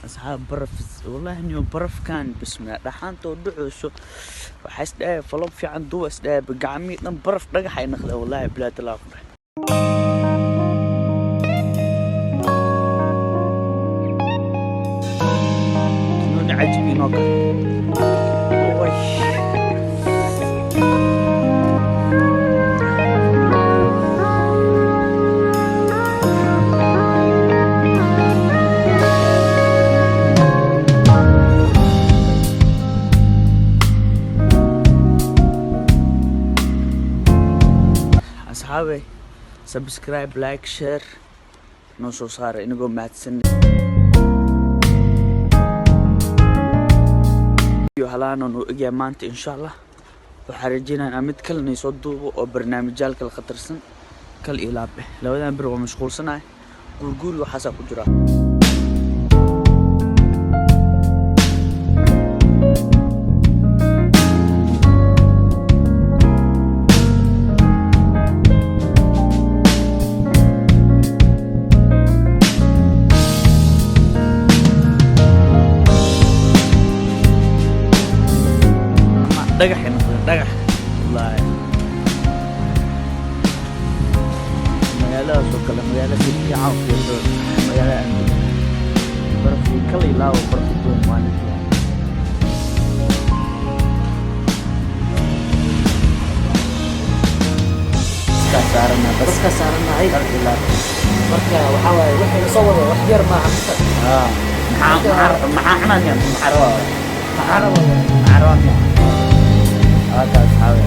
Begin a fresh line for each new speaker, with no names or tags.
Asxaab, baraf wallahi niyo, barafkan bismillah, dhaxaantoo dhaceyso. Waxaa isdhahay vlog fiican duuba, isdhahay, gacmihii dhan baraf dhagax ay noqdeen, wallahi bilaa talaa ku dhahay. Nuuni cajiib inoo kale. Way. Asxaabe, subscribe, like, share noo soo saara inagoo mahadsan. Iyo halaana noo egyahay maanta, insha Allah. Waxaa rajeynaya mid kalena soo duubo oo barnaamijyaal kala khatarsan kal iyo laab eh. Labadan bir waa mashquulsanahay, guurguuri waxaasaa ku jira. Dhagax ay noqdeen, dhagax wallaahi. Magaaladaas oo kale, magaalo si fiican u fiirsado, magaalada aan deganahay, barafkii kala ilaawo, barafka duwan maalintii. Iska saarana bas.
Baska saarannahay.
Kal ilaa.
Marka waxaa waaye wixii la soo wado wax yar maaha mista.
Ah, maxaa cunaa miya? Maxaa rabaa?
Maxaa rabaa?
Maxaa rabaa miya? Hada asxaabe.